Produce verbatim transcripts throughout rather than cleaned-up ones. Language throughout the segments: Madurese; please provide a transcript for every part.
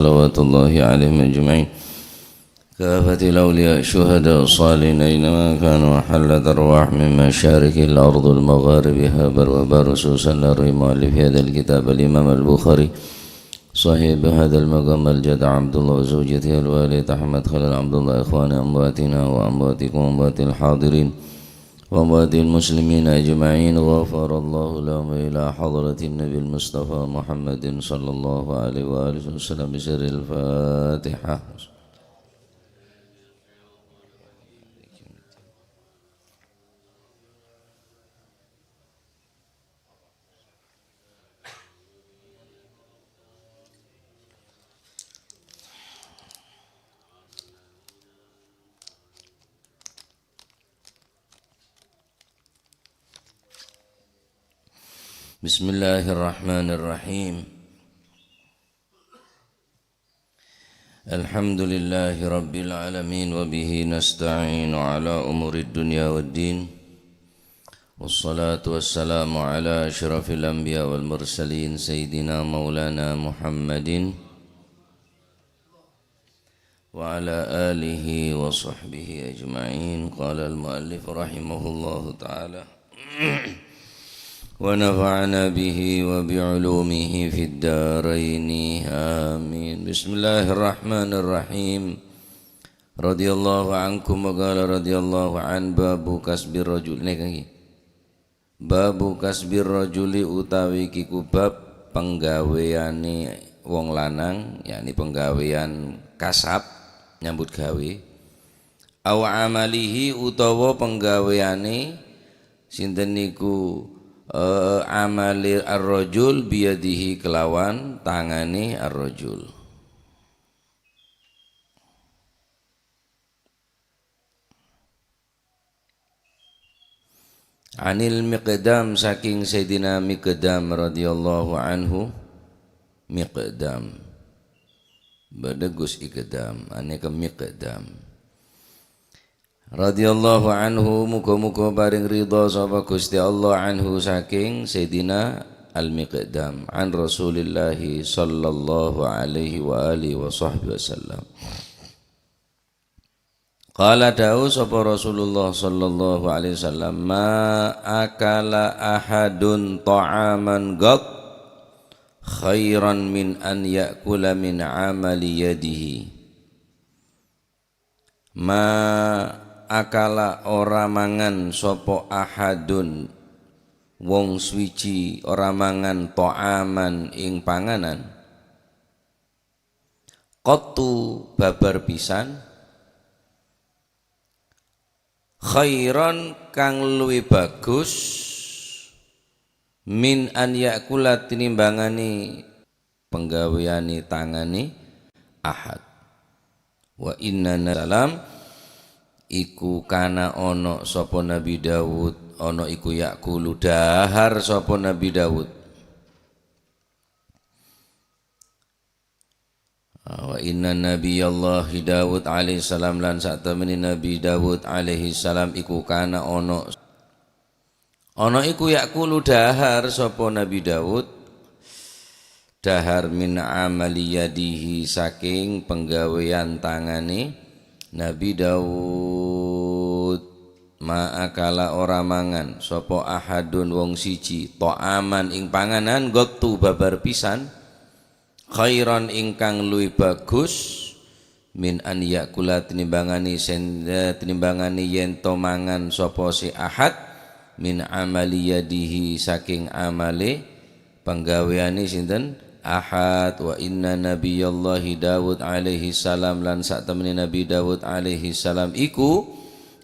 صلوات الله عليهم أجمعين. كافة الأولياء الشهداء الصالحين أينما كانوا، حلت أرواحهم من مشارق الأرض ومغاربها، بر وبر، خصوصا للراوي مؤلف هذا الكتاب الإمام البخاري صاحب هذا المقام الجد عبد الله وزوجته الوالد أحمد خليل عبد الله، إخوان أمواتنا وأمواتكم وأموات الحاضرين وأموات المسلمين أجمعين، غفر الله لهم، وإلى حضرة النبي المصطفى محمد صلى الله عليه وآله وسلم بسر الفاتحة. بسم الله الرحمن الرحيم. الحمد لله رب العالمين، وبه نستعين على أمور الدنيا والدين، والصلاة والسلام على أشرف الأنبياء والمرسلين، سيدنا مولانا محمد وعلى آله وصحبه أجمعين. قال المؤلف رحمه الله تعالى، ونفعنا به وبعلومه في الدارين، آمين. بسم الله الرحمن الرحيم. رضي الله عنكم وقال رضي الله عن باب كسب الرجل. Nèka ngghi. Babu kasbir rajuli, utawi kiku bab panggaweane wong lanang, yakni panggawean kasab, nyambut gawe. Au amalihi, utawa panggaweane sinten niku, eh, amale ar-rajul biyadihi, kelawan tangane ar-rajul. Anil Miqdam, saking Sayyidina Miqdam radhiyallahu anhu. Miqdam. Bâdâ Gus Ikdam, anèka Miqdam. Radhiyallahu anhu, muga-muga paring ridha sapa Gusti Allah anhu saking Sayyidina Al-Miqdam. An Rasulillahi sallallahu alaihi wa alihi wa sahbihi wasallam. Qala, dawuh sapa Rasulullah sallallahu alaihi wasallam, "Ma akala ahadun ta'aman qat khairan min an ya'kula min amali yadihi." Ma akala, ora mangan sapa ahadun, wong suwiji ora mangan, ta'aman, ing panganan, qattu, babar pisan, khairan, kang luwih bagus, min an ya'kula, tinimbangane panggaweane tangane ahad. Wa inna salam iku kana ono sapa Nabi Daud, ono iku ya'kulu, dahar sapa Nabi Daud. Wa inna nabiyallahi Daud alaihi salam, lan satemene Nabi Daud alaihi salam iku kana ono, ono iku ya'kulu, dahar sapa Nabi Daud, dahar min amali yadihi, saking penggawean tangane Nabi Daud. Ma akala, ora mangan sapa ahadun, wong siji, ta'aman, ing panganan, qattu, babar pisan, khairan, ingkang luwih bagus, min an ya'kula, tinimbangane sen-, eh, tinimbangane yen to mangan sapa se ahad, min amali yadihi, saking amale panggaweane sinten? Ahad. Wa inna nabiyallahi Daud alaihi salam, lan satemene Nabi Daud alaihi salam iku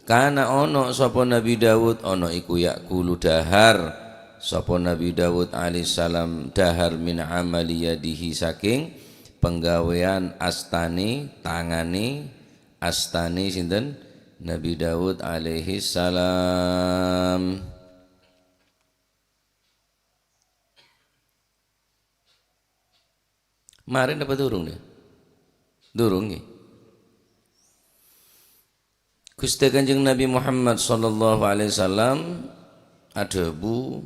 kana ono sapa Nabi Daud, ono iku ya'kulu, dahar sapa Nabi Daud alaihissalam, dahar min amali yadihi, saking penggawean astane tangane, astane sinten? Nabi Daud alaihissalam. Maren apa durung, nggih? Durung, nggih. Guste Kanjeng Nabi Muhammad sallallahu alaihi wasallam adhabu,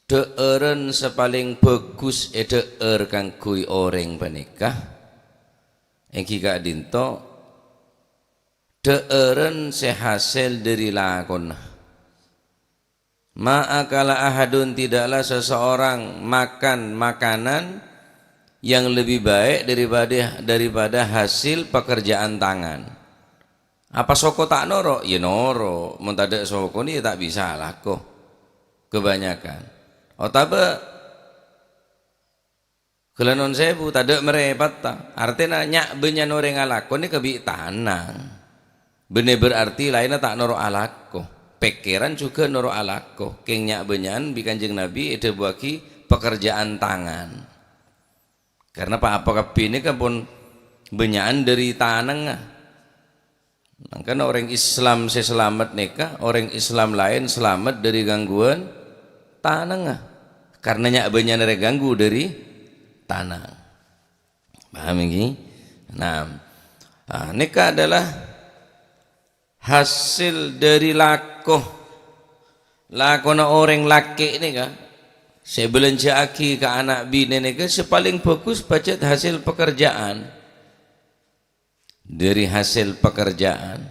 Dhâ'ârân sè palèng bhâghus èdhâ'âr kaangghuy orèng panèka, èngghi ka'dinto dhâ'ârân sè hasèl dhâri lakona. Ma akala ahadun, tidaklah seseorang makan makanan yang lebih baik daripada, daripada hasil pekerjaan tangan. Apa soko ta' noro'? Ya noro'. Mon tadâ' sokona ya ta' bisa alako. Kebanyakan. Otabâ ghellâ' non sèbu, tadâ' marèpatta. Artèna nya'-bânnya'an orèng alako nèka bi' tanang. Bânnè berarti laènna ta' noro' alako. Pèkkèran jhughân noro' alako. Kèng nya'-bânnya'an bi' Kanjeng Nabi èdhâbuwâghi pekerjaan tangan. Karena pa-apa kabbhi nèka pon bânnya'an dhâri tanangnga. Mangkana orèng Islam sè salamet nèka, orèng Islam laèn salamet dhâri gangguwân tanangnga. Karena nya'-bânnya'an rè ganggu dhâri tanang. Paham èngghi? Nah, ah, nèka adalah hasil dhâri lako. Lakona orèng lakè' nèka, sè èbâlânjhâ'âghi ka ana' binè nèka, sè palèng bhâghus pajhât hasil pekerjaan. Dhâri hasil pekerjaan.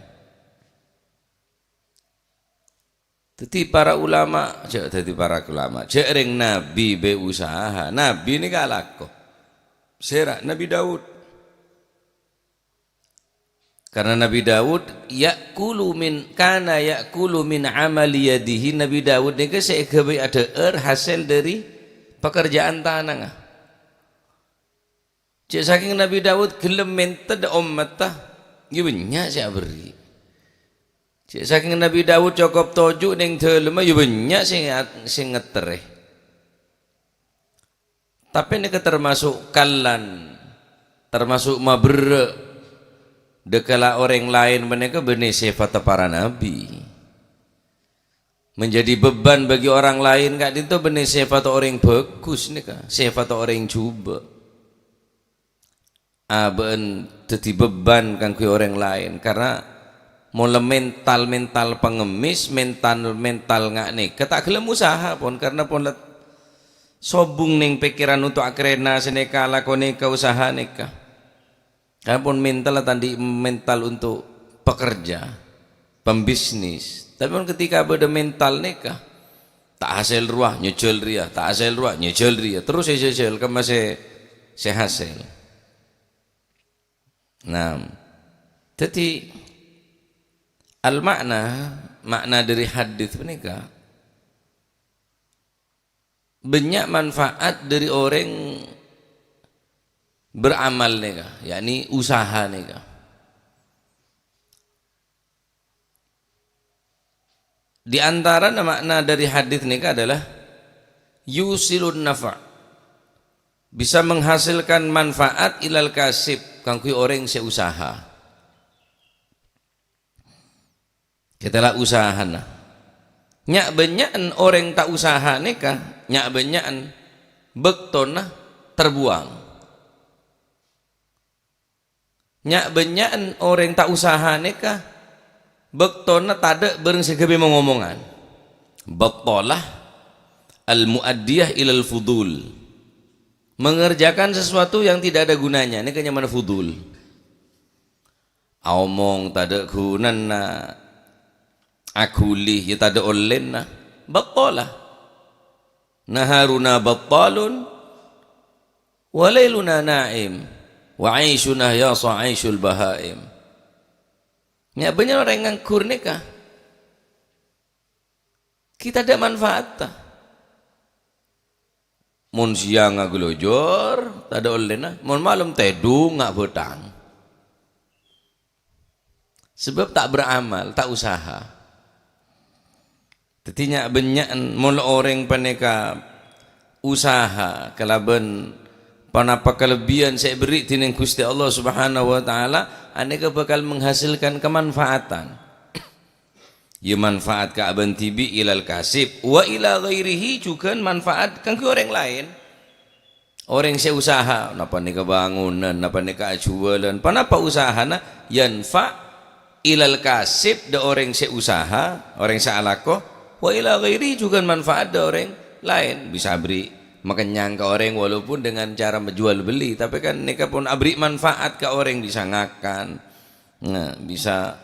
Dhâddhi para ulama, jhâ' dhâddhi para ulama, jhâ' rèng nabi bhâi usaha. Nabi nèka alako. Sèra Nabi Daud. Karena Nabi Daud ya'kulu min, kana ya'kulu min amali yadihi. Nabi Daud nèka sè èghâbây adhâ'âr hasèl dhâri pekerjaan tanangnga. Jhâ' sakèng Nabi Daud ghellem mènta dhâ' ommatta, ya bânnya' sè aberri'. Jhâ' sakèng Nabi Daud cokop toju' neng dhâlemma, ya bânnya' sè ngat-, sè ngatterrè. Tapè nèka termasuk kallan, termasuk maberrâ'. Dhâkala orèng laèn panèka bânnè sèfatta para nabi. Menjadi beban bagi orang lain ka'dinto bânnè sèfatta orèng bhâghus nèka, sèfatta orèng jhubâ'. Abâ'na dhâddhi beban kaangghuy orèng laèn, karna mon la mental-mental pangemmis, mental-mental nga' nèka ta' ghellem usaha pon, karna pon la sobung neng pèkkèran onto' akerrèna sè nèka, alako nèka, usaha nèka. Karna pon mental ta' andi' mental onto' pekerja, pembisnis. Tapè mon ketika bâdâ mental nèka, ta' hasèl rowa, nyèjhâl rèya, ta' hasèl rowa, nyèjhâl rèya. Terros èjhâl-jhâl kemma sè, sè hasèl. Nah, dhâddhi al-ma'na, makna dhâri hadis panèka, bânnya' manfaat dhâri orèng beramal nèka, yakni usaha nèka. Di antarana makna dhâri hadis nèka adalah yusilun nafa', bisa menghasilkan manfaat ilal kasib, kaangghuy orèng sè usaha. Kita la usahana. Nya'-bânnya'an orèng ta' usaha nèka, nya'-bânnya'an bâktona terbuang. Nya'-bânnya'an orèng ta' usaha nèka, bâktona tadâ' bâreng sè ghâbây mong-omongan. Battalah al-mu'addiyah ilal fudul. Mengerjakan sesuatu yang tidak ada gunanya, nèka nyamana fudul. Aomong tadâ' ghunana, aghuli ya tadâ' ollèna. Battalah. Naharuna battalun, wa lailuna na'im, wa aishuna yasa aishul bahaim. Nya'-bânnya'an orèng nganggur nèka, ghi' tadâ' manfaatta. Mon sèyang aghâlojhur, tadâ' ollèna. Mon malem tèdung nga' bhâthang. Sabâb ta' beramal, ta' usaha. Dhâddhi nya'-bânnya'an mon orèng panèka usaha kalabân ponapa kalebbiyân sè èberri' dhinèng Ghustè Allah Subhanahu wa Ta'ala, anèka bhâkal menghasilkan kamanfaatan. Ya manfaat ka abâ'na dhibi' ilal kasib, wa ila ghairihi, jhughân manfaat kaangghuy orèng laèn. Orèng sè usaha, napa nèka bangunan, napa nèka ajhuwâlân, ponapa usahana, yanfa' ilal kasib, dâ' orèng sè usaha, orèng sè alako, wa ila ghairihi, jhughân manfaat dâ' orèng laèn, bisa aberri' makennyang ka orèng walaupun dengan cara jual beli, tapè kan nèka pon aberri' manfaat ka orèng, bisa ngakan, nah, bisa,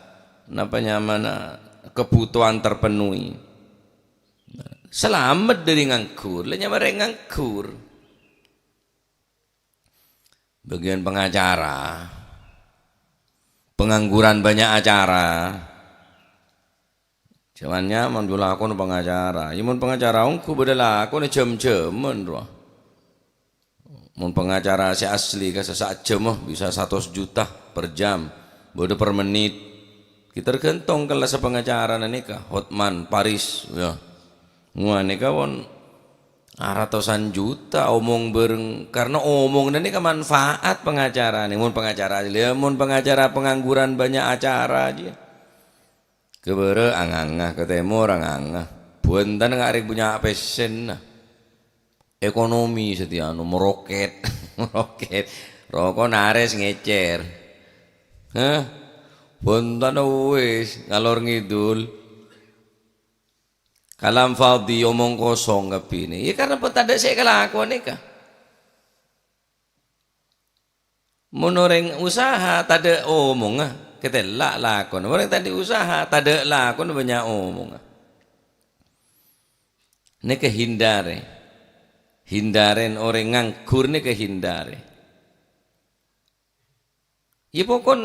napa nyamana, kebutuhan terpenuhi. Nah, salamet dâri nganggur, la nyamana rèng nganggur. Bagian pengacara, pengangguran banyak acara. Jhâman nyaman jhâ' lakona pangacara. Yâ, mon pangacara ongghu bâdâ lakona jhâm-jhâman, rowa. Mon pangacara sè asli, ka sè sajjhâm, oh, bisa satos juta per jam. Bâdâ per menit. Ghi' tergantung kellassa pangacarana nèka. Hotman Paris, yâ. Wah, nèka pon aratosan juta omong bhâreng. Karena omongna nèka manfaat pangacarana. Mon pangacara, yâ, mon pangacara pengangguran banyak acara jiyâ. Ka bârâ' anganga, ka tèmor anganga. Bhunten nga' rèng punya pèssèna. Ekonomi satèya anu, merokèt. Merokèt. Roko narès ngècèr. Hah? Bhunten wis ngalor ngidul. Kalam fadhi, omong kosong kabbhi nè. Yâ, karena pon tadâ' sè èkalakonè ka. Mon orèng usaha tadâ' omongnga, katella' lakona. Orèng tadâ' usaha tadâ' lakona, bânnya' omongnga. Nèka hindari. Hindari orèng nganggur nèka hindari. Yâ pokon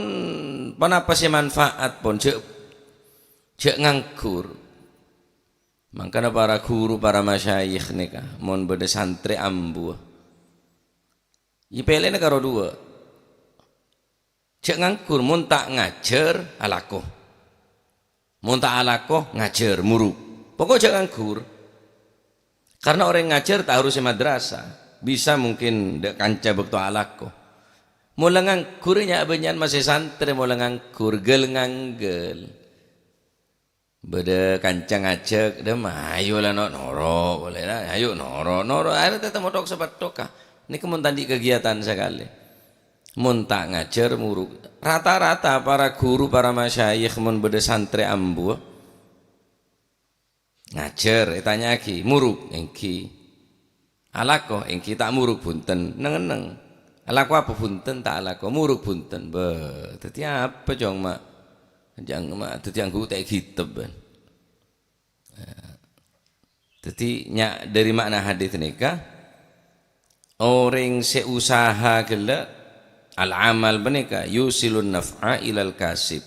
ponapa sè manfaat pon, jhâ', jhâ' nganggur. Mangkana para ghuru, para masyayikh nèka, mon bâdâ santrè ambu, yâ pèlèna karo duwâ'. Jhâ' nganggur, mon ta' ngajhâr, alako. Mon ta' alako, ngajhâr, muru. Pokok jhâ' nganggur. Karena orèng ngajhâr ta' harus è madrasah. Bisa mungkin dâ' kanca bâkto alako. Mola nganggur nya' bânnya'an masè santrè, mola nganggur, ghâl-ngangghâl. Bâdâ kanca ngajhâk, "Dâ, mayu la, no-, noro', polè la, ayu noro', noro'." Akhirnya tètè mothok sapèttoka. Nèka mon ta' andi' kegiatan sakalè. Mon ta' ngajhâr, muru. Rata-rata para ghuru, para masyayikh, mon bâdâ santrè ambu, ngajhâr, ètanya'aghi, muru, èngghi. Alako, èngghi, ta' muru, bhunten, neng-enneng. Alako apa, bhunten, ta' alako, muru, bhunten. Bâh, dhâddhi apa, Cong, ma'? Jhâng, ma', dhâddhi angghuta èghitep, bân. Dhâddhi, nya-, dâri ma'na hadis nèka, orèng sè usaha ghellâ', al-amal panèka yusilun naf'a ilal kasib.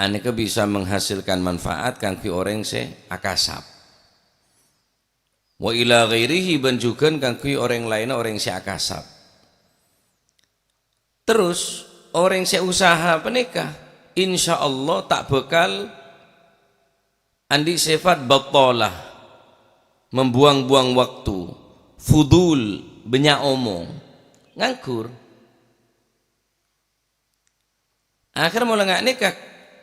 Anèka bisa menghasilkan manfaat kaangghuy orèng sè akasab. Wa ila ghairihi, bân jhughân kaangghuy orèng laènna orèng sè akasab. Terros, orèng sè usaha panèka, insyaallah ta' bhâkal andi' sèfat battalah, membuang-buang waktu, fudul, bânnya' omong, nganggur. Akhèr mola nga' nèka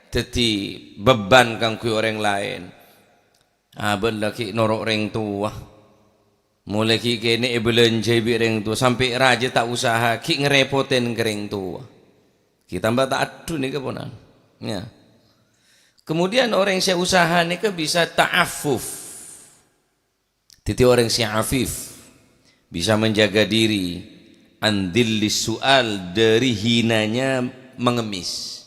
dhâddhi beban kaangghuy orèng laèn. Abâ' la ghi' noro' rèng towa. Molaè ghi' kènè' èbâlânjhâi bi' rèng towa, sampè' rajâ ta' usaha, ghi' ngarèpotè ka rèng towa. Ghi' tamba ta' adhu nèka ponan. Ya. Kemudian orèng sè usaha nèka bisa ta'affuf. Dhâddhi orèng sè afif, bisa menjaga diri, an dhillis su'al, dari hinanya mengemis.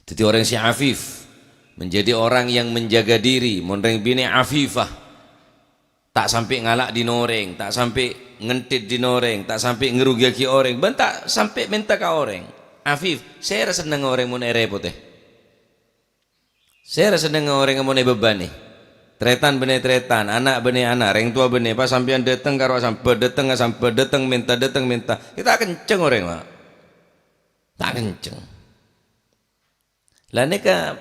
Dhâddhi orèng sè afif, menjadi orang yang menjaga diri, mon rèng binè' afifah, ta' sampè' ngala' dhin orèng, ta' sampè' ngenthit dhin orèng, ta' sampè' ngarogiyaghi orèng, bân ta' sampè' mènta ka orèng. Afif, sèra sennengnga orèng mon èrèpotè. Sèra sennengnga orèng mon èbebbanè. Tarètan bânnè tarètan, ana' bânnè ana', rèng towa bânnè, pas sampèyan dâteng karo asambhât, dâteng asambhât, dâteng mènta, dâteng mènta. Ghi' ta' kencèng orèng, Pak. Ta' kencèng. La nèka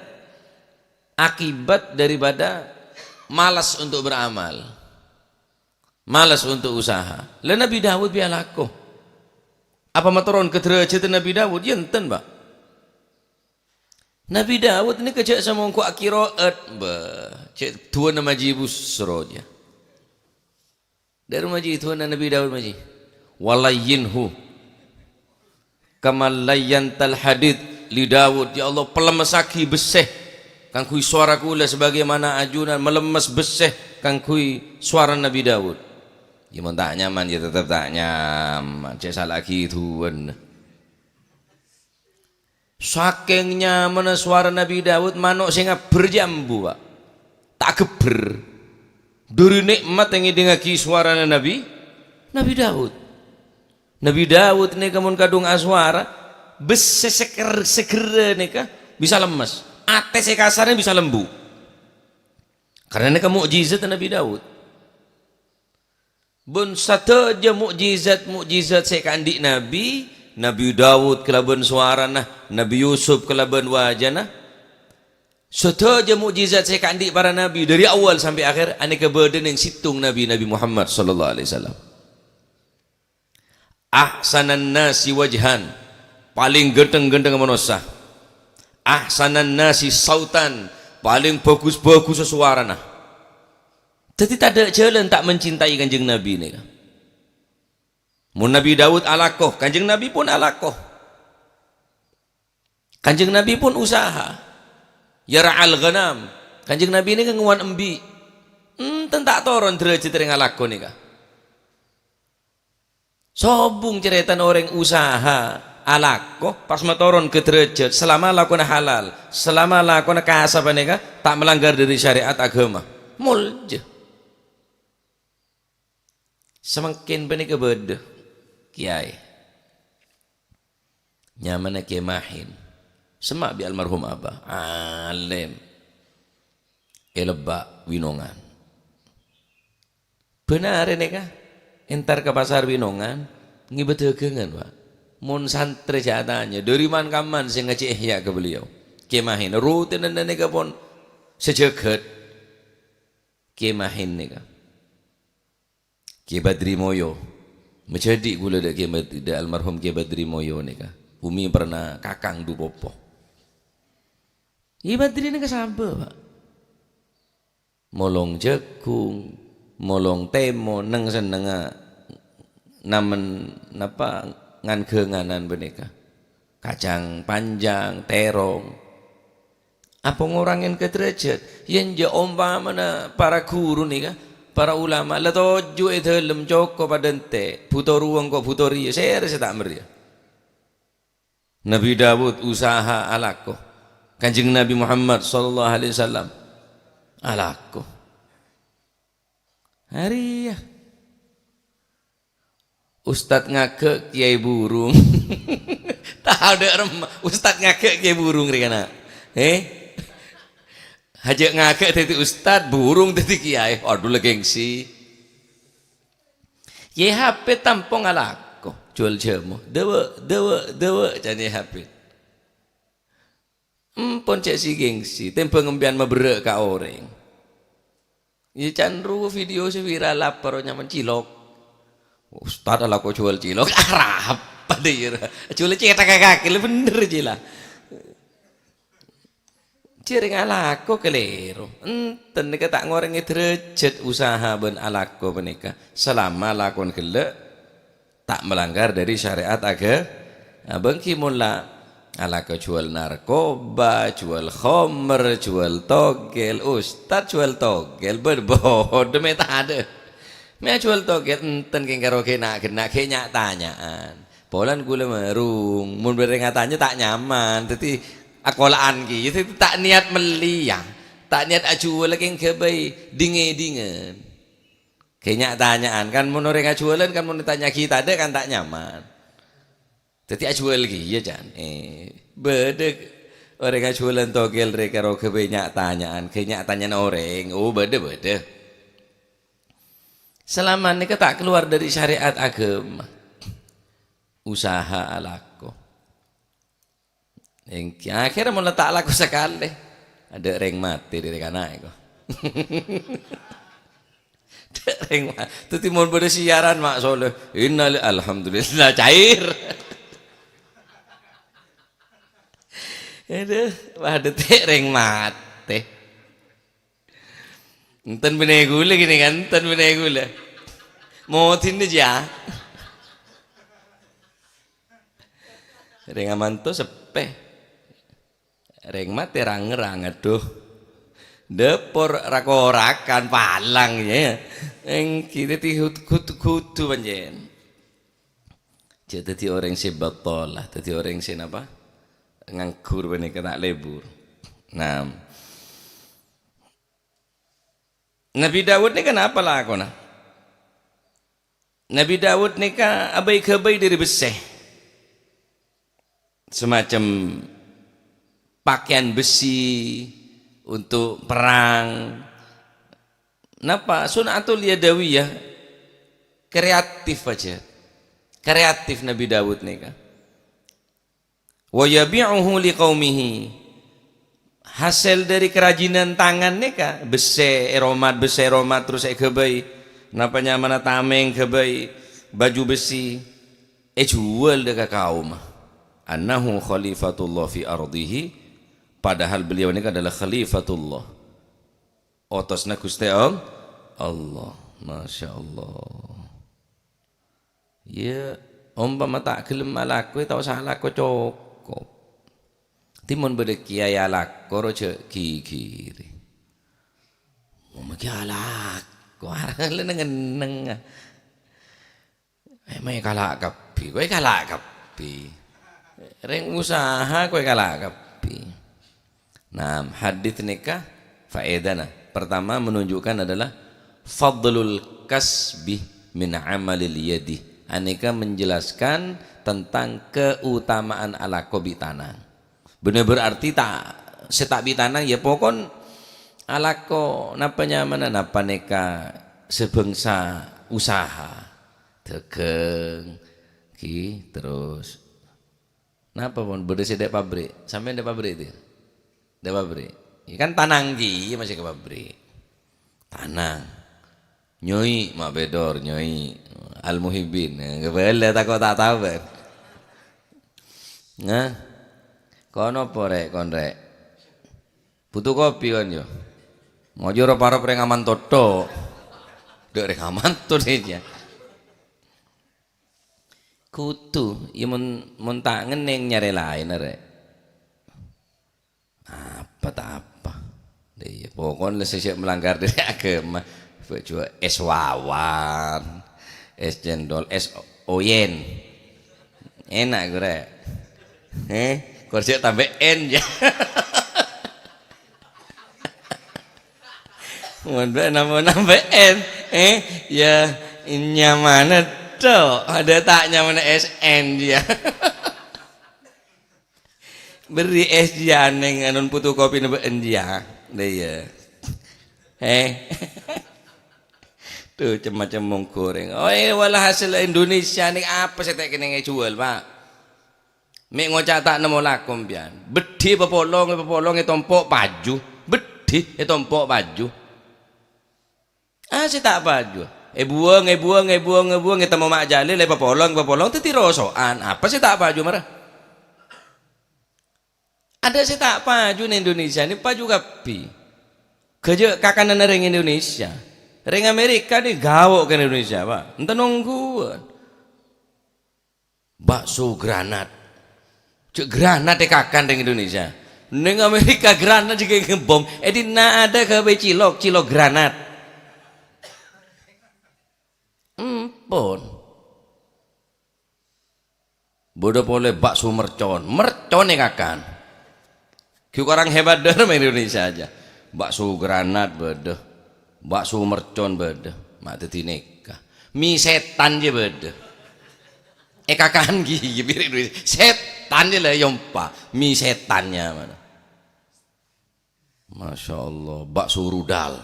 akibat daripada malas untuk beramal. Malas untuk usaha. La Nabi Daud bi' alako. Apa matoron ka dârâjhâddhâ Nabi Daud? Yâ enten, Pak. Nabi Daud nèka jhâ' samongghu aqiro'at, bâh, jhâ' duwâna majhi busro jiyâ. Dâru majhi duwâna Nabi Daud majhi. "Walayyinhu kama layyantal hadid li Daud." Ya Allah, pelemmessaghi bessè. Kaangghuy sowara kaulâ sabagaimana ajunan malemmes bessè kaangghuy sowara Nabbhi Daud. Yâ, mon ta' nyaman, yâ tetep ta' nyaman. Cè' sala ghiduwân. Sakèng nyamanna sowara Nabbhi Daud, mano' sè ngabbher jhâ' ambu, Pak. Ta' agebbher. Dhâri nè'mat ngèdingngaghi sowarana Nabbhi, Nabbhi Daud. Nabbhi Daud nèka mon kadhung asowara, bessè sè ker-, sè gherrâ nèka bisa lemmes. Atè sè kasarra bisa lembu. Karna nèka mo'jizat Nabbhi Daud. Bân sadhâjâ mo'jizat-mo'jizat sè èkaandi' Nabbhi, Nabbhi Daud kalabân sowarana, Nabbhi Yusuf kalabân wajana, sadhâjâ mo'jizat sè èkaandi' para nabbhi dhâri awwal sampè' akhèr, anèka bâdâ neng sèttong Nabbhi, Nabbhi Muhammad sallallahu alaihi wasallam. Ahsanan nasi wajhan, palèng ghântheng-ghântheng manossa. Ahsanan nasi sautan, palèng bhâghus-bhâghussa sowarana. Dhâddhi tadâ' jhâlân ta' mencintai Kanjeng Nabbhi nèka. Mon Nabbhi Daud alako, Kanjeng Nabbhi pon alako. Kanjeng Nabbhi pon usaha. Yar'al ghanam. Kanjeng Nabbhi nèka ngowan embi'. Enten ta' toron dârâjhât orèng alako nèka. Sobung carètana orèng usaha alako, pas matoron ka dârâjhât, salama lakona halal, salama lakona kasa panèka ta' malanggar dhâri syariat aghâma. Molja. Samangkèn panèka bâdâ kèyaè. Nyamana Kè Mahin. Semma' bi' almarhum Abah, alèm. È Lebbak Winongan. Bân arè nèka, entar ka pasar Winongan, ngèbâ dâgângan, Pak. Mon santrè jhâ' atanya, "Dâri man-kamman sè ngajhi Ihya ka beliau?" Kè Mahin, rutinanna nèka pon sajâgât. Kè Mahin nèka. Kè Badri Moyo. Majhâdhi' kaulâ dâ' Kè Bad-, dâ' almarhum Kè Badri Moyo nèka. Umi pernah kakang du popo. Kè Badri nèka sabâ, Pak. Molong jhâghung, molong tèmon, neng-sennengnga namen, napa, ngan-ghânganan panèka. Kacang panjang, tèrong. Apa ngorangè ka dârâjhât? Yâ, enjâ' ompamana para ghuru nèka, para ulama, la toju' è dâlem cokop adântè', bhuto rowa engko' bhuto rèya, sèrè sè ta' marèya. Nabbhi Daud usaha alako. Kanjeng Nabbhi Muhammad sallallahu alaihi wasallam alako. Arèya. Ustad ngaghâ' kèyaè burung. Tao dâ' remma. Ustad ngaghâ' kèyaè burung rè kana'. Eh? Hajâ' ngaghâ' dhâddhi ustad, burung dhâddhi kèyaè. Adhu la gengsi. Kèyaè Hafid tampong alako, jhuwâl jhâmo. Dâwâ', dâwâ', dâwâ', ca'na Kèyaè Hafid. Empon cè' sè gengsi, tèmbhâng empèyan maberrâ' ka orèng. Yâ, can rowa video sè viral apa ro nyaman cilok. Ustad alako jhuwâl cilok, arapa dâ' iyâ? Jhuwâl cèthak ka kakè, la bhender jiyâ la. Jhârèng alako kalèro. Enten nèka ta' ngorangè dârâjhât usaha bân alako panèka. Salama lakon ghellâ', ta' malanggar dhâri syariat aga-, abânggi mon la alako jhuwâl narkoba, jhuwâl khomer, jhuwâl togel, ustad jhuwâl togel, bân bodho mè' tadâ'. Mè' jhuwâl togel enten kèng karo ghi' na'-ghenna' ghi' nya'-tanya'an. Polana kaulâ marung, mon bâdâ rèng atanya ta' nyaman, dhâddhi akola'an kèya, dhâddhi ta' niyat mellèya, ta' niyat ajhuwâl kèng ghâbây dhing-èdhingan. Ghi' nya'-tanya'an, kan mon orèng ajhuwâlân, kan mon ètanya'aghi tadâ' kan ta' nyaman. Dhâddhi ajhuwâl kèya, can. Eh, bâdâ orèng ajhuwâlân togel rè karo ghâbây nya'-tanya'an, ghi' nya'-tanya'an orèng. Oh, bâdâ, bâdâ. Salama nèka ta' kalowar dhâri syariat aghâma. Usaha alako. Èngghi, akhèrra mon la ta' alako sakalè, adâ' rèng matè dhâri kana'è ko. Adâ' rèng ma-, dhâddhi mon bâdâ siyaran, Ma' Soleh, innali-, alhamdulillah, cair. Adhu, wah, dhâddhi rèng matè. Enten bânnè ghulâ ghi nèka, enten bânnè ghulâ. Modina jiyâ. Rèng amanto seppè. Rèng matè rang-ngerrang, adhu. Dâpor ra-korakan, palang, ya. Èngghi, dhâddhi hud-, hud-, kudu pancèn. Jhâ' dhâddhi orèng sè batolah, dhâddhi orèng sè napa? Nganggur panèka ta' lebur. Nah. Nabi Daud nèka napa lakona? Nabi Daud nèka abâi-ghâbâi dhâri bessè. Semacam pakaian besi untuk perang. Napa? Sun'atul yadawiyah. Kreatif aja. Kreatif Nabi Daud nèka. "Wa yabi'uhu liqaumihi." Hasèl dhâri kerajinan tangan nèka, bessè èromat, bessè èromat, terros èghâbây. Napa nyamana tamèng ghâbây baju besi, èjhuwâl dhâ' ka kaumma. "Annahu khalifatullah fi ardihi," padahal beliau nèka adalah khalifatullah. Otosna Ghustè All-, Allah. Masya Allah. Iyâ, ompama ta' ghellem alako, ta' osa alako cokop. Dhâddhi mon bâdâ kèyaè alako, ro jhâ' ghighiri. Mon ghi' alako, arè la neng-enneng. Eh, ma' èkala' kabbhi, kowe èkala' kabbhi. Rèng usaha kowe èkala' kabbhi. Nah, hadits nèka faedana. Pertama, menunjukkan adalah fadlul kasbi min amalil yadi. Anèka menjelaskan tentang keutamaan alako bi' tanang. Bânnè berarti ta', sè ta' bi' tanang, ya pokon alako napa nyamana, napa nèka sabângsa usaha. Dhâghâng, ghi, terros Napa pon? Bâdâ sè dâ' pabrik. Sampèyan dâ' pabrik, Dir? Dâ' pabrik. Ya kan tanang ghi, masih ka pabrik. Tanang. Nyoi, ma' bâdâ, nyoi. Al-Muhibbin. Nah, kabâlâ tako' ta' tao, bân. Nah. Kono apa, Rek, kon, Rek? Butuh kopi, kon, yo? Ngojo ro-paro rèng aman toto. Dâ' rèng aman toto, ya. Kudu, ya mon, mon ta' ngennèng nyarè laèn arè. Apa ta' apa. Iyâ, pokokna sè, sè melanggar dâri aghâma. Bâjâ es wawan, es cendol, es oyen. Enak, ghu, Rek. Eh, kor jhâ' tambâ en, ya. Mon bâ' nambâ-nambâ en, eh, ya, nyamana tok. Ada ta' nyamana es en, ya. Bâri' es jiyâ neng anon putu kopi nambâ en, ya. Lah, iya. Eh. Tuh, cem-macem mong goreng. Oh, eh, walhasil Indonesia nèka apa sè ta' kennèng èjhuwâl, Pak? Mè' ngoca' ta' nemmo lako sampèyan. Beddhi èpapolong, èpapolong, ètompo' paju. Beddhi ètompo' paju. Ah, sè ta' paju. Èbuwâng, èbuwâng, èbuwâng, èbuwâng, ètemmo ma' Jalil, èpapolong, èpapolong, dhâddhi roso'an. Apa sè ta' paju, mara? Adâ' sè ta' paju neng Indonesia, nè paju kabbhi. Ghâjâ' kakananna rèng Indonesia. Rèng Amerika nè gawo' ka Indonesia, Pak. Enten ongghuwân. Bakso granat. Jhâ' granat èkakan rèng Indonesia. Neng Amerika granat jhâ' ngebom. È dinna' adâ' ghâbây cilok, cilok granat. Empon. Bâdâ polè bakso mercon. Mercon èkakan. Ghi' korang hebat dârem Indonesia aja. Bakso granat bâdâ. Bakso mercon bâdâ. Ma' dhâddhi nèka. Mi sètan jiyâ bâdâ. Èkakan ghi, ghi, biri' duwi. Sètan jiyâ la èyompa. Mi sètan nyamana. Masya Allah, bakso rudal.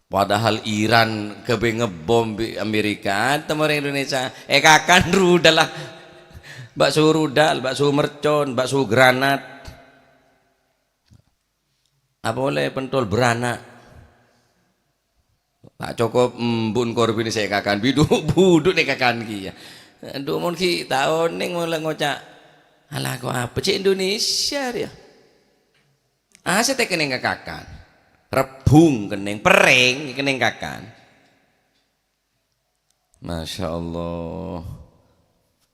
Padahal Iran ghâbây ngebom bi' Amerika, tèmor Indonesia. Èkakan rudal lah. Bakso rudal, bakso mercon, bakso granat. Apa polè pentol beranak? Ta' cokop embun korbin sè èkakan, bidhu' budhu' nè èkakan kèya. Adhu, mon ghi' ta' onèng molaè ngoca', "Alako apa cè' Indonesia rèya?" Asèt kennèng èkakan. Rebbhung kennèng, perrèng kennèng èkakan. Masya Allah.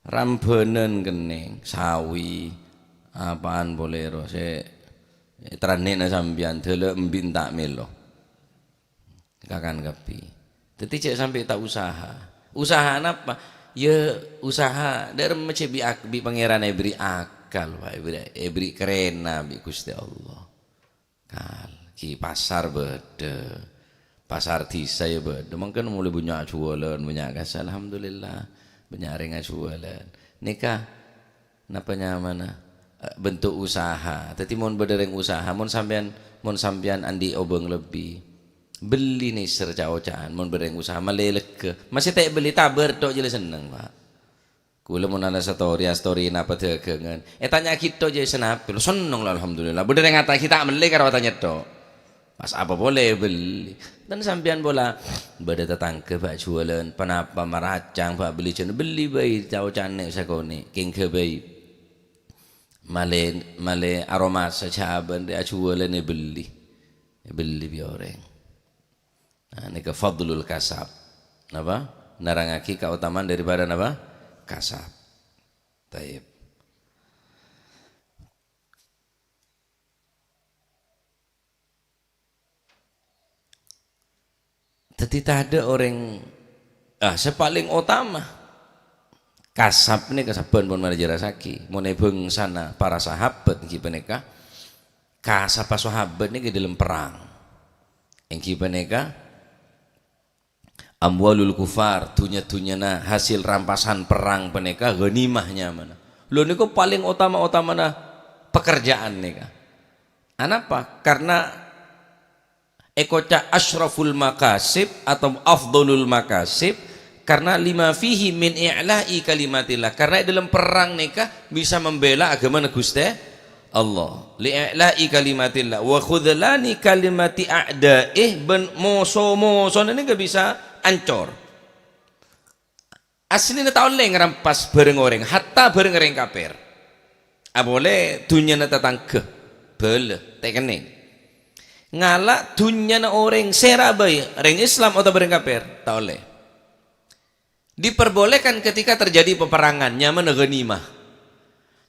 Rambhânân kennèng, sawi, apaan polè ro, sè Ètarannè'na sampèyan, dâlâ embi' enta' mèlo. Kakan kabbhi. Dhâddhi jhâ' sampè' ta' usaha. Usaha napa? Ya usaha dâ' remma jhâ' bi' ak-, bi' Pangèran èbherri' akal, Pak, èbherri', èbherri' karèna bi' Ghustè Allah. Kal, ghi pasar bâdâ. Pasar dhisa ya bâdâ. Mangkana molaè bânnya' juwâlân, bânnya' kas-, alhamdulillah. Bânnya' orèng ajuwâlân. Nèka napa nyamana? Eh, bentuk usaha. Dhâddhi mon bâdâ orèng usaha, mon sampèyan, mon sampèyan andi' obâng lebbi, belli nèser ca'-oca'an, mon bâdâ orèng usaha, malè lega. Masè ta' èbelli, tabâr tok jhâ' la senneng, Pak. Kaulâ mon ana story, story napa dâgângan. Ètanya'aghi tok jhâ' sanapa, lo senneng la, alhamdulillah. Bâdâ orèng ata'aghi ta' mellè karo atanya tok. Pas apa polè bâli. Dan sampèyan pola bâdâ tatangghâ, Pak, juwâlân, ponapa maracang, Pak, bâli jân, bâli bhâi ca'-oca'an nè' sakonè', kèngghâ bhâi. Malè, malè aromasa jhâbân rè ajuwâlân èbâli. Èbâli bi' orèng. Nah, nèka fadlul kasab. Napa? Nerrangaghi kaotamaan daripada napa? Kasab. Taib. Dhâddhi tadâ' orèng, ah, sè palèng otama. Kasab nèka sabbhân pon marè jelassaghi. Mon è bhângsana para sahabat ènggi panèka, kasab sahabat nèka dâlem perrang. Ènggi panèka amwalul kufar, dhunnya-dhunnyana hasil rampasan perrang panèka ghanimah nyamana. Lho nèko palèng otama-otamana pekerjaan nèka. Anapa? Karena èkoca' asyraful makasib atau afdhalul makasib karena lima fihi min i'la'i kalimatillah. Karena è dâlem perrang nèka bisa membela aghâmana Ghustè Allah. Li i'la'i kalimatillah wa khudhlani kalimati a'da'ih, bân moso-mosona nèka bisa ancor. Asllina ta' ollè ngrampas bhârâng orèng, hatta bhârâng orèng kapèr. Apolè dhunnyana tatangghâ, bhâlâ, ta' kennèng. Ngala' dhunnyana orèng sèra bhâi, rèng Islam otabâ rèng kapèr, ta' ollè. Diperbolehkan ketika terjadi peperangan, nyamana ghanimah.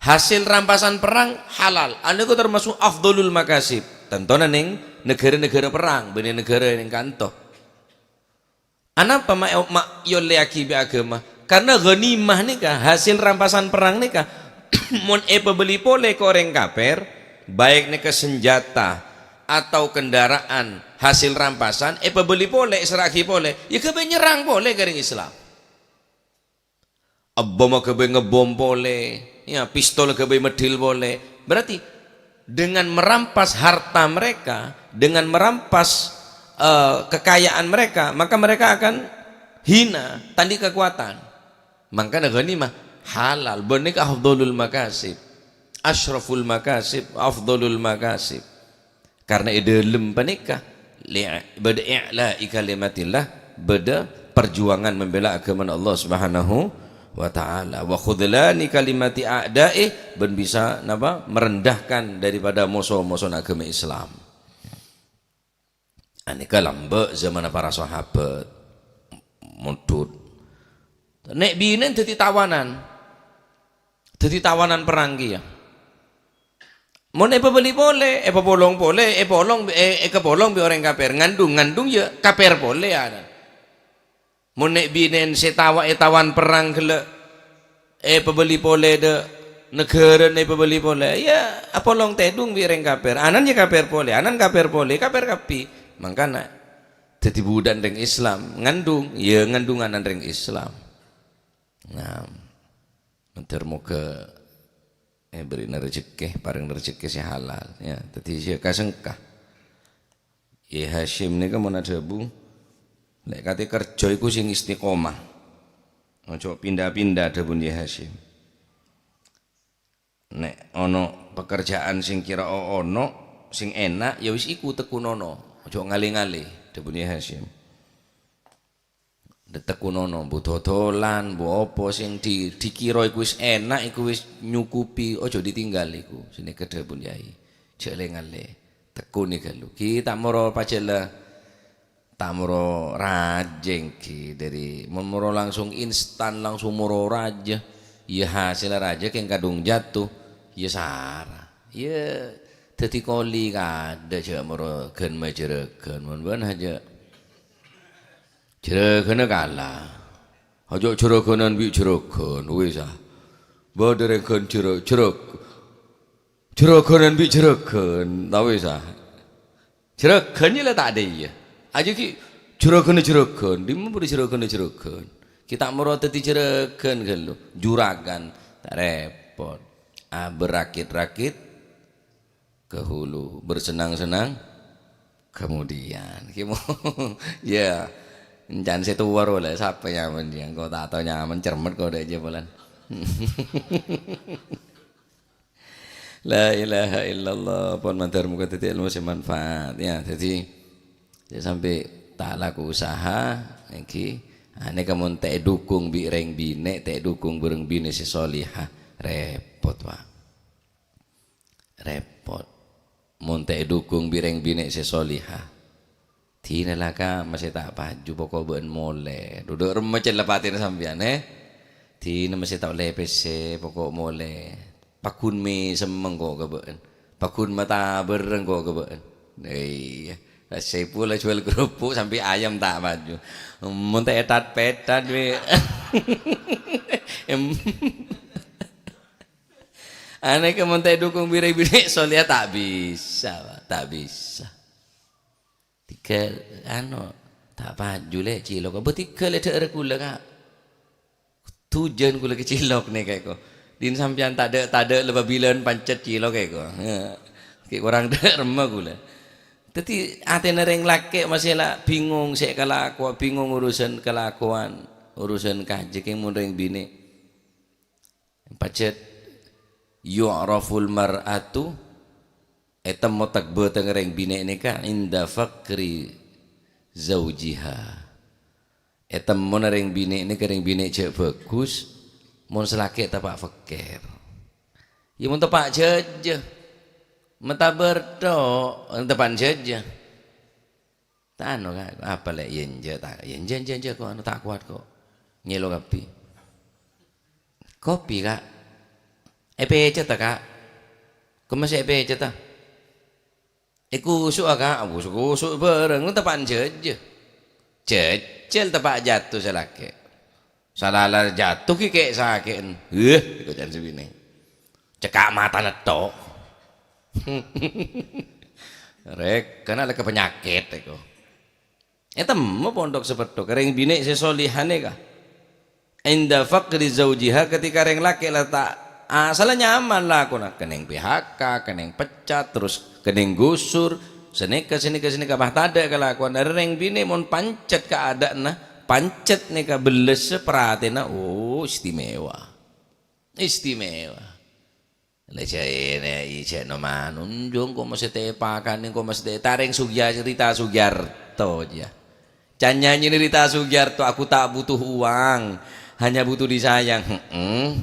Hasil rampasan perang halal, anu iku termasuk afdhalul makasib. Tantona nèng naghârâ-naghârâ perang, bânnè naghârâ nèng kanto. Anapa ma', ma' èollèyaghi bi' aghâma? Karna ghanimah nèka, hasil rampasan perang nèka, mon èpabâli polè ka orèng kapèr, baik nèka senjata atau kendaraan hasil rampasan, èpabâli polè, èsèrra'aghi polè, ya ghâbây nyerrang polè ka orèng Islam. Bom ghâbây ngebom polè, ya, pistol ghâbây meddhil polè. Berarti dengan merampas harta mereka, dengan merampas, eh, kekayaan mereka, maka mereka akan hina, ta' andi' kekuatan. Mangkana ghanimah halal, bân nèka afdhalul makasib. Asyraful makasib, afdhalul makasib. Karna è dâlem panèka, lè-, bâdâ i'la'i kalimatillah, bâdâ perjuangan membela aghâmana Allah Subhanahu wa Ta'ala. Wa khudhlani kalimati a'da'i, bân bisa, napa, merendahkan daripada moso-mosona aghâma Islam. Anèka lambâ' zamanna para sahabat, modhut. Nè' binè'en dhâddhi tawanan. Dhâddhi tawanan perrang kèya. Mon èpabâli polè, èpapolong polè, èpolong, è-, èkapolong bi' orèng kapèr. Ngandung, ngandung ya kapèr polè, ya. Mon nè' binè'en sè tawa-, ètawan perrang ghellâ', èpabâli polè dâ' naghârâna èpabâli polè, ya apolong tèdung bi' orèng kapèr. Anan ya kapèr polè, anan kapèr polè, kapèr kabbhi. Mangkana dhâddhi budhâna rèng Islam, ngandung, ya ngandung anan rèng Islam. Nah, mandhâr moghâ èbherri'na rejhekkè, parèng rejhekkè sè halal, ya. Dhâddhi sè ka-sengka. Yai Hasyim nèka mon adhâbu, "Lè' katè kerjâ iku sing istiqomah. Ojo pinda-pinda," dhâbuna Yai Hasyim. "Nè' ono pekerjaan sing kèra o-, ono, sing èna', ya wis iku tekkunono. Ojo ngalè-ngalè," dhâbuna Yai Hasyim. Dâ' tekkunono, mbu dodolan, mbu apa sing di-, dikira iku wis èna', iku wis nyukupi, ojo ditinggal iku. Sè nèka dhâbuna Yai. Jhâ' lè-ngalè. Tekkuni ghâllu. Ghi' ta' moro pajhâlâ, ta' moro rajâ ghi' dâri, mon moro langsung instan, langsung moro rajâ. Iyâ hasèlla rajâ kèng kadhung jhâto. Iyâ sara. Iyâ Dhâddhi koli kadhâ' jhâ' moro ghân majârâghân, mon bâ'na jhâ'. Jârâghânna kala. Aja' jârâghânan bi' jârâghân, wis, ah. Bâdâ rèng ghân jârâ-, jârâ-, jârâghânan bi' jârâghân, ta' wis, ah. Jârâghân jâ la ta' dâ' iyâ. Aja' ghi' jârâghânna jârâghân, dimma bâdâ jârâghânna jârâghân. Ghi' ta' moro dhâddhi jârâghân ghâllu, juragan, ta' rèpot. Ah, berakit-rakit, ke hulu, bersenang-senang kemudian. Ki mo-, ya, encan sè towa rowa la, sapa nyamana jiyâ? Engko' ta' tao nyamana, cermet ko' dâ' jiyâ polana. La ilaha illallah, pon mandhâr moghâ dhâddhi èlmo sè manfaat, ya. Dhâddhi, ya, sampè' ta' alako usaha, èngghi, anèka mon ta' èdukung bi' rèng binè', ta' èdukung bi' rèng binè' sè solihah, rèpot, Pak. Rèpot. Mon ta' èdukung bi' rèng binè' sè solihah. Dinah la, Ka', masè ta' paju, poko' bâ'na molè. Duduk remma cella patèna sampèyan, eh. Dinah masè ta' ollè pèssè, poko' molè. Paggun mè' semmeng ko' ka bâ'na. Paggun mata bâreng ko' ka bâ'na. Iyâ. Saèpol ajhuwâl kerupuk sampè' ayam ta' paju. Mon ta' ètat-pètat, wi. Em. Anèka mon ta' èdukung bi' rèng binè' soleh ta' bisa, Pak, ta' bisa. Tèghâl, ano, ta' paju lè' cilok. Bâ tèghâl è dhâ'ârra kulâ, Ka'. Dujân kulâ kè cilok nèka èko. Din sampèyan tadâ'-tadâ' la bâbilân pancet cilok èko. Kè korang dâ' remma kulâ. Dhâddhi atèna rèng lakè' masè la bingung sè kalako-, bingung urusan kalakowan, urusan kajâ kèng mon rèng binè'. Pajhât yu'raful mar'atu, ètemmo tèk-bâtèngnga rèng binè' nèka inda faqri zaujiha. Ètemmona rèng binè' nèka rèng binè' jhâ' bhâghus, mon sè lakè' teppa' fèkkèr. Iyâ, mon teppa' jhâjâ. Matabâr tok, teppa'na jhâjâ. Ta' ano, Ka', apa lè' yènjâ, ta', yènjâ, yènjâ, yènjâ, ko' ano, ta' kowat, ko'. Nyèlo kabbhi. Kopi, Ka'. Èpècètta, Ka'. Kemma sè èpècètta. Èkusu'a, Ka'. Kusu'-kusu' bhâreng, teppa'na jhâjâ. Jhâjhâl teppa' jhâto sè lakè'. Sala la jhâto ghi' kè-sakè'en. Heh, èko can sè binè'. Cekka' matana tok. Rèk, kèna la ka panyakèt èko. Ètemmo pondhuk sapètto, ka rèng binè' sè solihah nèka. Inda faqri zaujiha, ketika rèng lakè' la ta' asalla nyaman lakona, kennèng P H K, kennèng pecat, terros kennèng gusur, sanèka, sanèka, sanèka, bâ tadâ' kalakowan. Arè rèng binè' mon pancet kaadâ'ânna, pancet nèka bellessa, pratèna, oh, istimewa. Istimewa. La jhâ' ènè, jhâ' no manonjhung, ko' mastè èpakanè, ko' mastè ta' rèng Sugiya-, Rita Sugiarto, jâ. Can-nyanyina Rita Sugiarto, "Aku tak butuh uang, hanya butuh disayang." Heeh.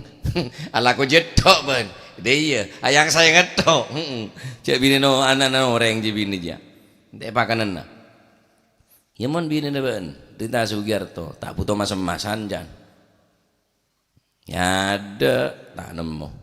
Alako jhâ' tho', bân. Dâ' iyâ, ayang-sayang tho'. Heeh. Jhâ' binèna ana'na orèng jâ binè jâ. Ta' èpakanana. Iyâ mon binèna bân, Rita Sugiarto, ta' butuh mas-emmasan, can. Nyadâ', ta' nemmo.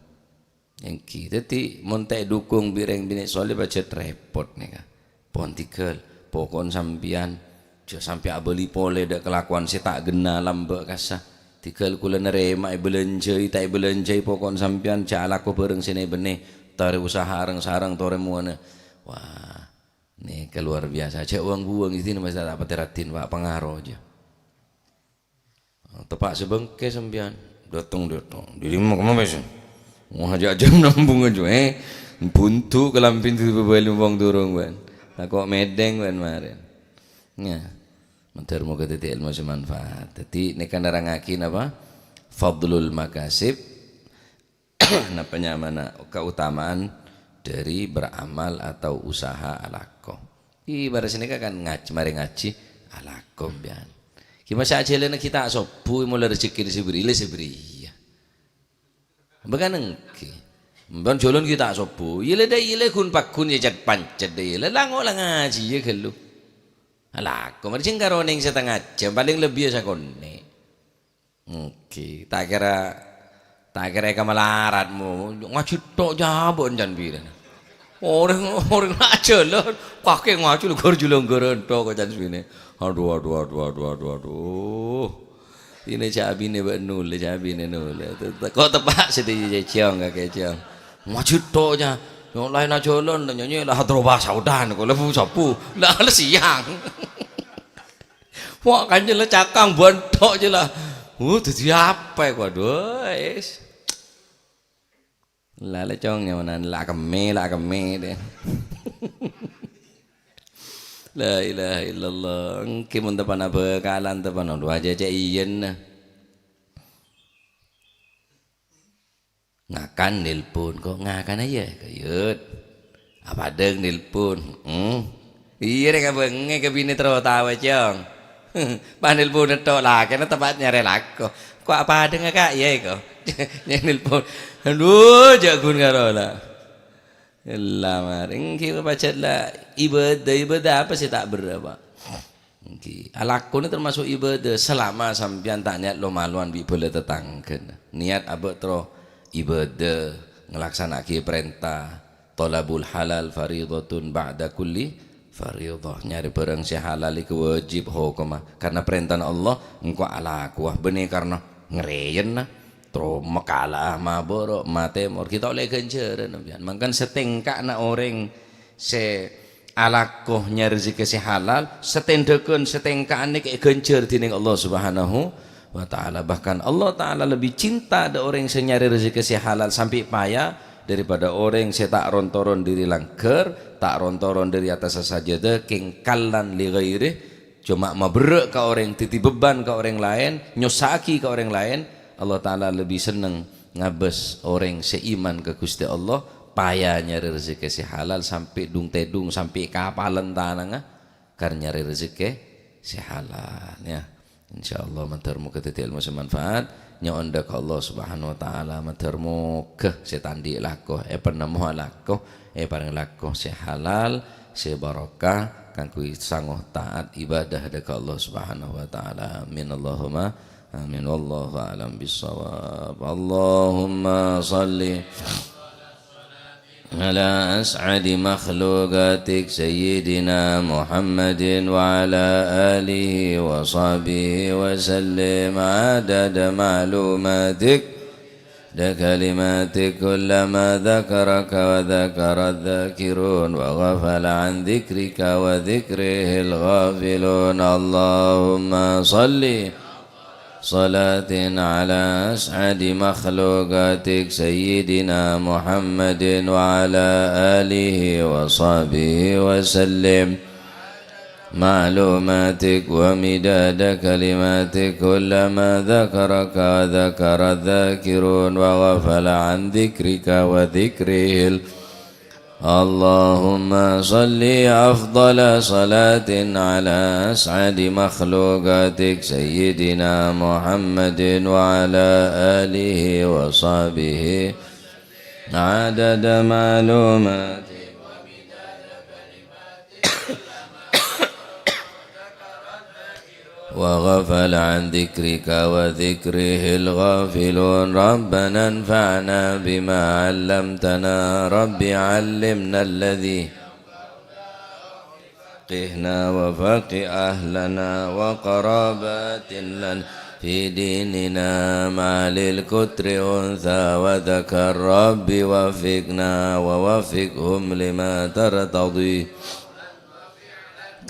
Èngghi. Dhâddhi, mon ta' èdukung bi' rèng binè' soleh, pajhât rèpot nèka. Pon tèghâl, poko'en sampèyan, jhâ' sampè' abâli polè dâ' kalakowan sè ta' ghenna lambâ' kassa. Tèghâl kulâ narèma èbâlânjhâi, ta' èbâlânjhâi, poko'en sampèyan jhâ' alako bhâreng sè nè-bennè. Torè usaha reng-sareng, torè mowana. Wah, nèka luar biasa. Jhâ' wang-buwâng, istina mastè ta' patè raddhin, Pak, pangaro jâ. Teppa' sè bângkè sampèyan. Dâteng, dâteng. Dâri ma-, kemma pèssè? Wah, jhâ' jhâm nambung jâ, eh. Buntu kalambhina bâbâli wong durung, bân. Tako' mèdheng, bân, marèn. Nya. Mandhâr moghâ dhâddhi èlmo sè manfaat. Dhâddhi, nèka nerrangngaghi napa? Fadlul makasib. Napa nyamana? Keutamaan dari beramal atau usaha alako. Ibarat sanèka kan ngaj-, marè ngajhi alako, bân. Ki masa ajhâlâna ghi' ta' sobbhu, mola rejekkèna sè bâri', la sè bâri' iyâ. Bâ kan èngghi. Bân jhâlân ghi' ta' sobbhu, iyâ la dâ' iyâ la ghun-pagghun iyâ cet-pancet dâ' iyâ la lango' la ngajhi iyâ ghâllu. Alako, marè jhâng karo nèng satengnga jhâm, palèng lebbi iyâ sakonè'. Èngghi, ta' kèra, ta' kèra èkamalarat mo, ngajhi tho' jhâ' bân can bilâna. Orèng, orèng ajhâlân, kakè ngajhâl ghâr-jhâlângghârân tok koca'na sè binè. Adhu, adhu, adhu, adhu, adhu, adhu. Binè ca'na binè bâ' nolè, ca'na binè nolè. Te-, te-, kok teppa' sè dhi-, cècèyong kakè cèyong. Ngajhi tok, ca. Nyong laèn ajhâlân, nyanyè la hadrowa saudan, kok lebu sabu. La, la sèyang. Wah, kanjeng la cakang bân tok jâ la. Uh, dhâddhi apa, kok? Adhu, wis. La, la, cong, nyamanna la kemmè, la kemmè, deh. La ilaha illallah. Èngghi mon teppa'na bhâkalan, teppa'na dhu ajâ cè' iyâna. Ngakan, nelpon, kok ngakan aja, kayut. Apa deng nelpon? Hmm. Iyâ, rè, kabengngè ka binè terro tao, cong. Pas nelpon tok, lakèna teppa' nyarè lako. Kok apa deng, Kak? Iyâ, iko. Nyè nelpon. Adhu, jhâ' ghun karo la. Ella marè. Èngghi pajhât la ibadah, ibadah apa sè ta' berrâ, Pak? Èngghi. Alako nè termasuk ibadah selama sampèyan ta' niat lo-malowan bi' bhâlâ tatangghâna. Niat abâ' terro ibadah, nglaksana'aghi parènta. Thalabul halal fariidhatun ba'da kulli fariidhah. Nyarè bhârâng sè halal iku wajib hokomma. Karna parèntana Allah, engko' alakowa. Bânnè karna ngrèyènna. Terro makala'a, maboro', matèmor, ghi' ta' ollè ghânjhârân, sampèyan. Mangkana satèngka'na orèng sè alako nyarè rejhekkè sè halal, satèndhâghân, satèngka'an nèka èghânjhâr dhinèng Allah Subhanahu wa Ta'ala. Bahkan Allah Ta'ala lebbi cinta dâ' orèng sè nyarè rejhekkè sè halal sampè' paya daripada orèng sè ta' ron-toron dâri langghâr, ta' ron-toron dâri attassa sajâdâ, kèngkalan li ghairih, coma maberrâ' ka orèng, dhâddhi beban ka orèng laèn, nyossa'aghi ka orèng laèn, Allah Ta'ala lebbi senneng ngabâs orèng sè iman ka Ghustè Allah, paya nyarè rejhekkè sè halal sampè' dung-tèdung, sampè' kapalen tanangnga, kar nyarè rejhekkè sè halal, ya. Insyaallah, mandhâr moghâ dhâddhi èlmo sè manfaat. Nyo'on dâ' ka Allah Subhanahu wa Ta'ala, mandhâr moghâ sè ta' andi' lako, èpanemmowa lako, èparèng lako sè halal, sè barokah, kaangghuy sango taat ibadah dâ' ka Allah Subhanahu wa Ta'ala. Amin, Allahumma amin. Wallahu a'lam bissawab. Allahumma shalli على أسعد مخلوقاتك سيدنا محمد وعلى آله وصحبه وسلم عدد معلوماتك، عدد كلماتك، كلما ذكرك وذكر الذاكرون وغفل عن ذكرك وذكره الغافلون. اللهم صل صلاة على أسعد مخلوقاتك سيدنا محمد وعلى آله وصحبه وسلم. معلوماتك ومداد كلماتك كلما ذكرك وذكر الذاكرون وغفل عن ذكرك وذكره ال- اللهم صل أفضل صلاة على أسعد مخلوقاتك سيدنا محمد وعلى آله وصحبه عدد معلوماتك وغفل عن ذكرك وذكره الغافلون. ربنا انفعنا بما علمتنا. رب علمنا الذي فقهنا وفقه أهلنا وقرابات لنا في ديننا مع للكتر أنثى وذكر. رب وفقنا ووفقهم لما ترتضي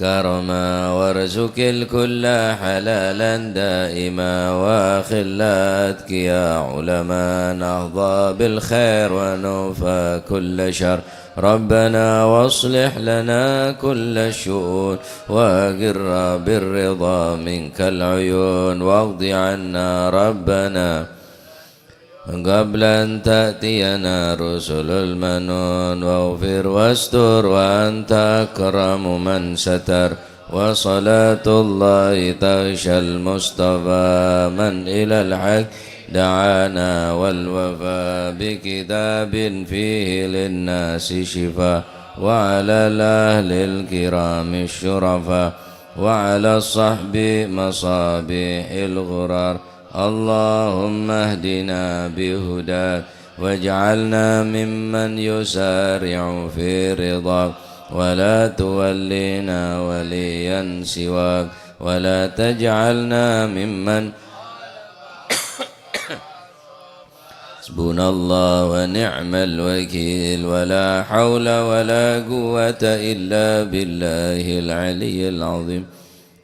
كرما وارزق الكل حلالا دائما وأخل أتقيا علما نحظى بالخير ونوفى كل شر. ربنا واصلح لنا كل الشؤون وأقر بالرضا منك العيون واقض عنا ربنا قبل أن تأتينا رسل المنون، واغفر واستر وأنت أكرم من ستر، وصلاة الله تغشى المصطفى من إلى الحق دعانا، والوفاء بكتاب فيه للناس شفاء، وعلى الأهل الكرام الشرفاء، وعلى الصحب مصابيح الغرار. اللهم اهدنا بهداك واجعلنا ممن يسارع في رضاك، ولا تولينا وليا سواك، ولا تجعلنا ممن حسبنا الله ونعم الوكيل، ولا حول ولا قوة إلا بالله العلي العظيم.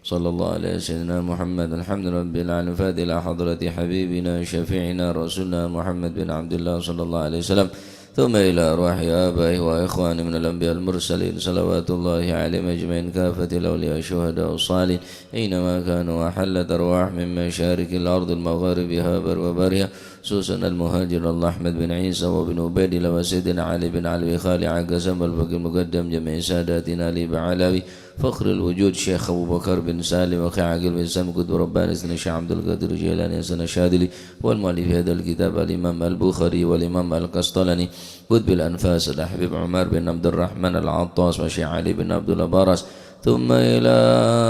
صلى الله على سيدنا محمد. الحمد لله رب العالمين. الفاتحة إلى حضرة حبيبنا شفيعنا رسولنا محمد بن عبد الله صلى الله عليه وسلم. ثم إلى أرواح آبائه وإخوانه من الأنبياء المرسلين، صلوات الله عليهم أجمعين، كافة الأولياء والشهداء والصالحين، أينما كانوا، وحلت أرواح من مشارق الأرض المغاربها وبرها، خصوصا المهاجر الله أحمد بن عيسى وابن عبيد الله وسيدنا علي بن علوي خالع قسم الفقيه المقدم جميع ساداتنا علي بعلاوي فخر الوجود شيخ أبو بكر بن سالم وخي عاقل بن سالم قطب رباني سيدنا الشيخ عبد القادر الجيلاني حسن الشاذلي والمؤلف هذا الكتاب الإمام البخاري والإمام القسطلاني قطب الأنفاس الحبيب عمر بن عبد الرحمن العطاس والشيخ علي بن عبد الله براس، ثم إلى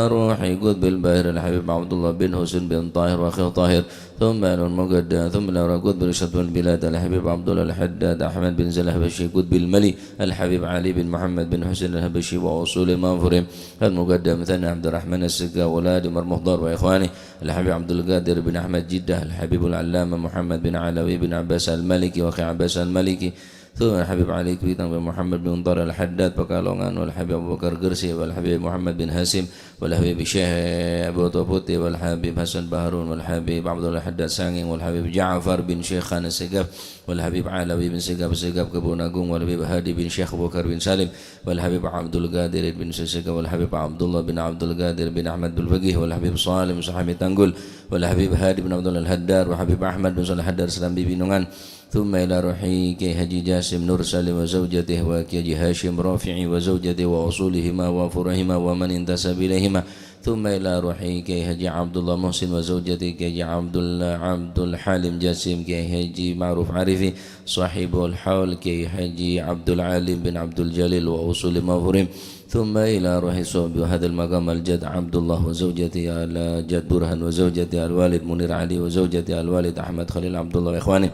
روح قطب البحر الحبيب عبد الله بن حسين بن طاهر وأخيه طاهر، ثم إلى المقدم، ثم إلى روح قطب الشط والبلاد الحبيب عبد الله الحداد أحمد بن زين الحبشي قطب الملي الحبيب علي بن محمد بن حسين الحبشي وأصول منفورهم المقدم ثاني عبد الرحمن السقا وأولاد عمر مخضر وإخوانه الحبيب عبد القادر بن أحمد جدة الحبيب العلامة محمد بن علوي بن عباس المالكي وأخي عباس المالكي، ثم الحبيب علي كويتان بن محمد بن طارق الحداد Pekalongan, والحبيب أبو بكر قرسي، والحبيب محمد بن هاشم، والحبيب الشيخ أبو طوبوتي، والحبيب حسن بحرون، والحبيب عبد الله الحداد سانجينج، والحبيب جعفر بن شيخان السقاف، والحبيب علوي بن سقاف السقاف Kebon Agung, والحبيب هادي بن شيخ أبو بكر بن سالم، والحبيب عبد القادر بن سيسكا، والحبيب عبد الله بن عبد القادر بن أحمد الفقيه، والحبيب صالح بن سحامي تانغول، والحبيب هادي بن عبد الله الحداد، والحبيب أحمد بن صالح الحداد Serambi Binongan، ثم إلى روح كي حاجي جاسم نور سالم وزوجته، وكي حاجي هاشم رافعي وزوجته، وأصولهما وفروعهما ومن انتسب إليهما، ثم إلى روح كي حاجي عبد الله محسن وزوجته، كي حاجي عبد الله، عبد الحليم جاسم، كي حاجي معروف عارفي، صاحب الحول كي حاجي عبد العليم بن عبد الجليل وأصول منفورهم، ثم إلى روح صاحب هذا المقام الجد عبد الله وزوجته الجد برهان وزوجته الوالد منير علي وزوجته الوالد أحمد خليل عبد الله وإخوانه،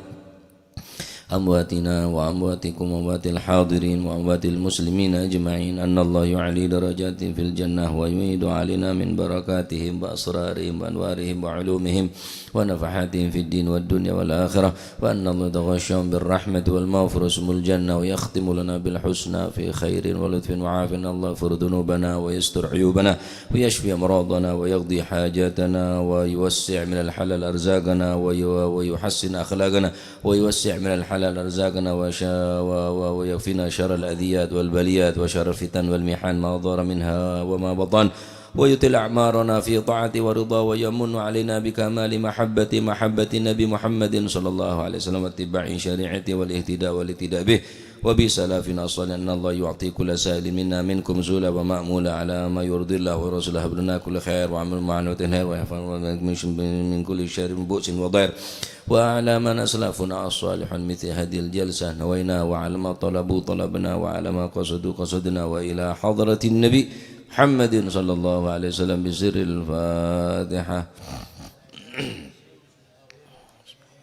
أمواتنا وأمواتكم وأموات الحاضرين وأموات المسلمين أجمعين، أن الله يعلي درجاتهم في الجنة ويعيد علينا من بركاتهم وأسرارهم وأنوارهم وعلومهم ونفحاتهم في الدين والدنيا والآخرة، وأن الله يتغشاهم بالرحمة والمغفرة ويسكنهم الجنة ويختم لنا بالحسنى في خير ولطف وعافية. الله يغفر ذنوبنا ويستر عيوبنا ويشفي أمراضنا ويقضي حاجاتنا ويوسع من الحلال أرزاقنا وي-، ويحسن أخلاقنا ويوسع من الحلال أرزاقنا وشا-، و-، و-، ويكفينا شر الأذيات والبليات وشر الفتن والمحن ما ظهر منها وما بطن، ويطيل أعمارنا في طاعته ورضاه، ويمن علينا بكمال محبة، محبة النبي محمد صلى الله عليه وسلم، واتباع شريعته والاهتداء والاقتداء به وبسلفنا الصالح، أن الله يعطي كل سائل منا منكم سؤلا ومأمولا على ما يرضي الله ورسوله، هب لنا كل خير وعمل معنا وتنهر ويحفظنا من، من كل شر بؤس وضير، وعلى من أسلفنا الصالح مثل هذه الجلسة نوينا، وعلى ما طلبوا طلبنا، وعلى ما قصدوا قصدنا، وإلى حضرة النبي محمد صلى الله عليه وسلم بسر الفاتحة.